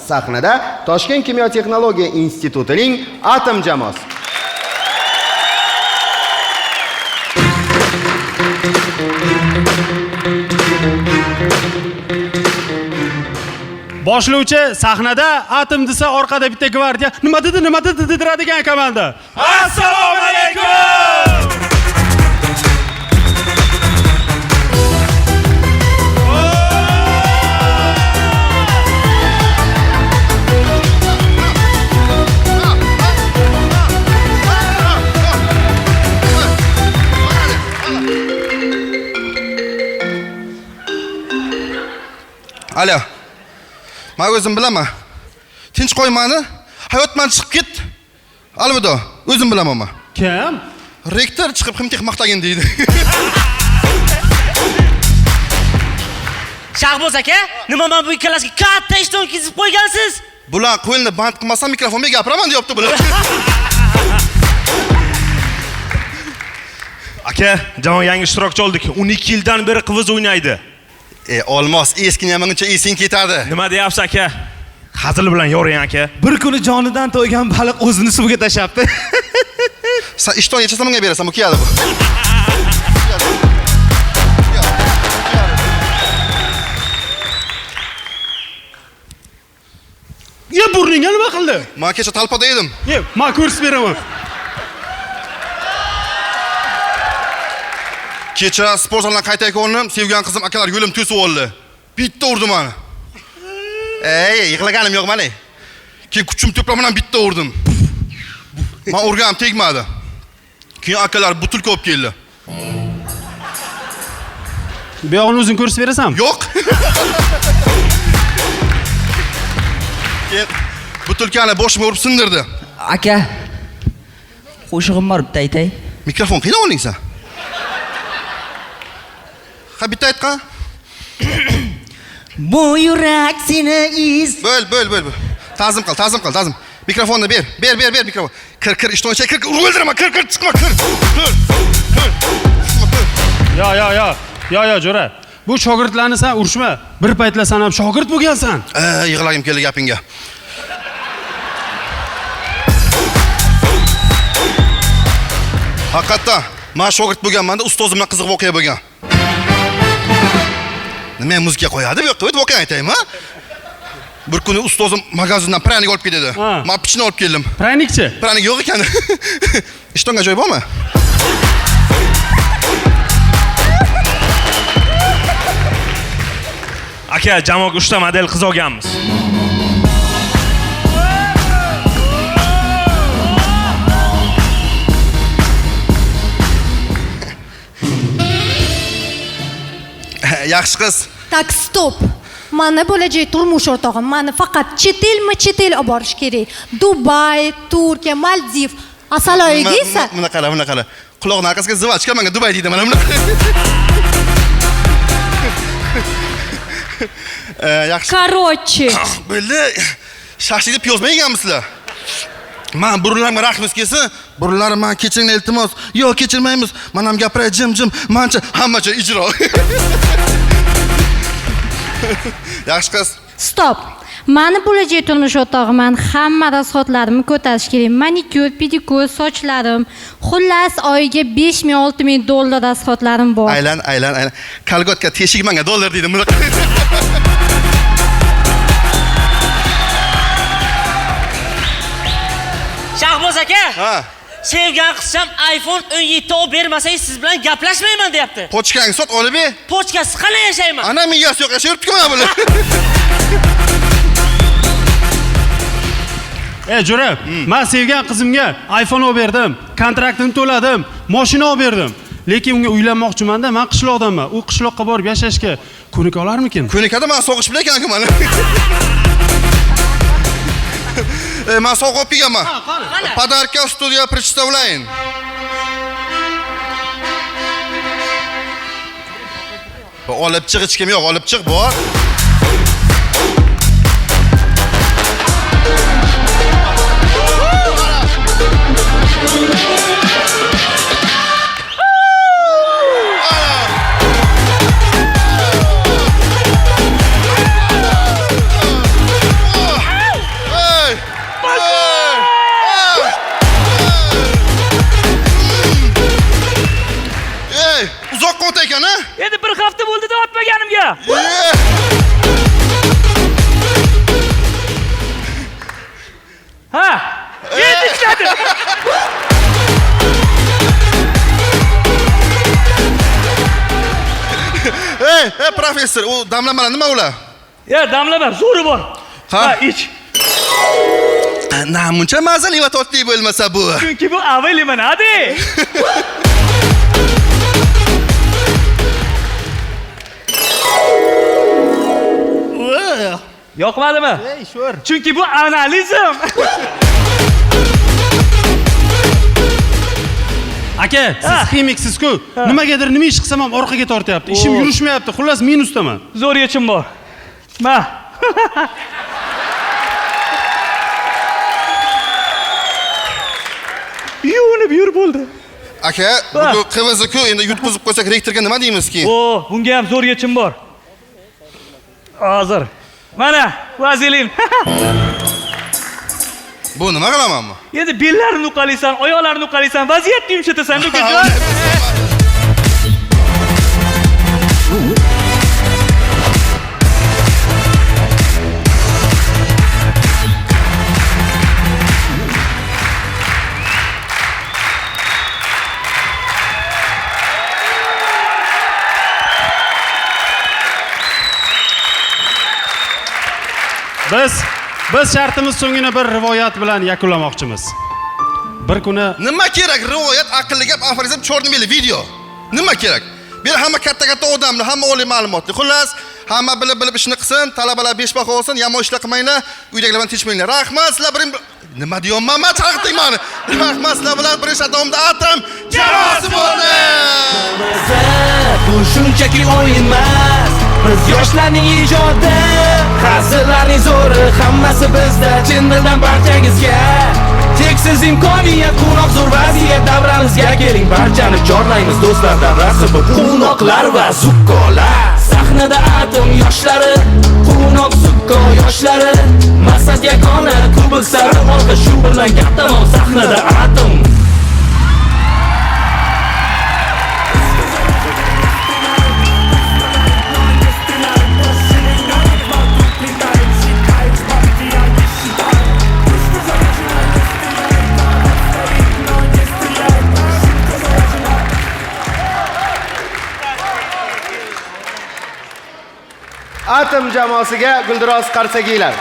Sahnada Toshkent Kimyo Texnologiya Institutining Atom jamoasi. Boshlovchi sahnada Atom desa orqada bitta gvardiya nima dedi nima dedi dediradigan komanda. Assalomu alaykum! Alo. Men o'zim bilaman. Tinch qo'y mani. Hayotman chiqib ket. Alvido, o'zim bilaman men. Kim? Rektor chiqib ximtix maqtagin deydi. Shahboz aka, nima mana bu ikkalasiga katta ishton kizib qo'ygansiz? Bular qo'lini band qilmasam mikrofonga gapiraman deyapti bular. Aka, jamoa yangi ishtirokchi oldik. 12 yildan beri qivuz o'ynaydi. Olmos, eskini yamaguncha esing ketadi. Nima deyapsiz aka? Hazil bilan yoring aka. Bir kuni jonidan to'ygan baliq o'zini suvga tashlabdi. Sen ishton yechasam unga berasan, bu kiyadi bu. Ya burningga nima qildi? Men kecha talpada edim. Ye, men ko'rsatib beraman. Kecha sport zaldan qaytayotganim, sevgan qizim akalar yo'lim to'sib oldi. Bitta urdi meni. Ey, yig'laganim yo'q mani. Keyin kuchim to'plam bilan bitta urdim. Men urganim tegmadi. Keyin akalar butulka olib keldi. Bu yog'ini o'zing ko'rsatib berasanmi? Yo'q. Keyin butulkani boshimga urib sindirdi. Aka, qo'shig'im bor bitta aytay. Mikrofon qaydan olding sen? Ha, bitta aytqan. Bu yurak seni iz. Bo'l, bo'l, bo'l, bo'l. Ta'zim qil, ta'zim qil, ta'zim. Mikrofonni ber. Ber, ber, ber mikrofon. Kir, kir, ishton ichiga kir, kir, o'ldiraman, kir, kir, chiqma, kir. Kir. Kir. Chiqma, kir. Yo, yo, yo. Yo, yo, jo'ra. Bu shogirdlarni sen urishma. Bir paytlar sen ham shogird bo'lgansan. Yig'lagim keldi gapingga. Haqiqatdan, men shogird bo'lganmanda ustozim bilan qiziq voqea bo'lgan. Nima muzika qo'yadi bu yoqqa? O'tib voqea aytaymi? Bir kuni ustozim magazindan pranik olib keldi. Men pichini olib keldim. Pranikchi? Pranik yo'q ekan. Ishtonga joy bormi? Aka, jamoaga 3 ta model qiz olganmiz. Yaxshi qiz. Tak, stop. Mani bo'lajak turmush o'rtog'im mani faqat chet elma chet el olib borish kerak. Dubay, Turkiya, Maldiv. Asaloyiga esa Buni qara, buni qara. Quloqning orqasiga zivachka menga Dubay deydi mana buni. Yaxshi. Короче. Bo'ldi. Shashlikni piyoz yeganmisizlar? Men burunlarimga rahmingiz kelsin. Burunlarim men kechiringlar iltimos. Yo'q, kechirmaymiz. Men ham gapiray jim jim. Mancha hammacha ijro. Yaxshi qiz. Stop. Mani bo'lajak turmush o'rtog'im mani hamma rasxodlarimni ko'tarish kerak. Manikyur, pedikyur, sochlarim. Xullas, oyiga 5000-6000 dollar rasxodlarim bor. Aylan, aylan, aylan. Kolgotka teshik menga dollar deydi. Shahboz aka. Ha. Sevgan qizcham iPhone 17 olib bermasangiz siz bilan gaplashmayman deyapti. Pochkangni sot olib ber. Pochkasiz qanday yashayman? Ana miyasi yo'q, yashayapti-ku mana bular. Jo'ra, men sevgan qizimga iPhone olib berdim, kontraktini to'ladim, mashina olib berdim. Lekin unga uylanmoqchiman-da, men qishloqdanman. U qishloqqa borib yashashga ko'nika olarmikin? Ko'nikadi, men sog'ish bilan ekan-ku mana. Men sovg'a olib kelganman. Qani? Подарка studiya представляем. Olib chiq, hech kim yo'q, olib chiq, bor. Professor, u damlamalar nima ular? Ya damlama, zo'ri bor. Ha, ich. Namuncha mazali va totli bo'lmasa bu. Chunki bu ava limonadi. Yoqmadimi? Ey, sho'r. Chunki bu analizm. Aka, siz ximiksiz-ku. Nimagadir nima ish qilsam ham orqaga tortyapti. Ishim yurishmayapti. Xullas minusdaman. Zo'r yechim bor. Ma. Yuvinib yur bo'ldi. Aka, bu QVZ-ku, endi yutqizib qo'ysak rektorga nima deymiz keyin? O, bunga ham zo'r yechim bor. Hozir. Mana, vazelin. Bu nima qilamanmi? Endi bellarini uqalaysan, oyoqlarini uqalaysan, vaziyatni yumshatasan, ukajon. Biz shartimiz so'ngini bir rivoyat bilan yakunlamoqchimiz. Bir kuni nima kerak rivoyat, aqlli gap, aforizm, chorni video. Nima kerak? Bu yer hamma katta-katta odamlar, hamma oliy ma'lumotli. Xullas, hamma bilib-bilib ishini qilsin, talabalar 5 baho olsin, yomon ishlar qilmanglar, uydagilar bilan tinchmanglar. Rahmat sizlar birin nima deyapman men, chaqirting meni. Rahmat sizlar bilan birinchi davomda atom jamoasi bo'ldi. Bu shunchaki o'yin emas, biz yoshlarning ijodi, hazillarning zo'ri hammasi bizda. Chin dildan barchangizga cheksiz imkoniyat, quvnoq zo'r vaziyat davramizga keling, barchani chorlaymiz do'stlar davrasi bu quvnoqlar va zukkolar. Sahnada atom yoshlari, quvnoq zukko yoshlari, maqsad yagona, kubok sari olg'a, shu bilan gap tamom. Sahnada atom. Atom jamoasiga guldiroz qarsakiylar.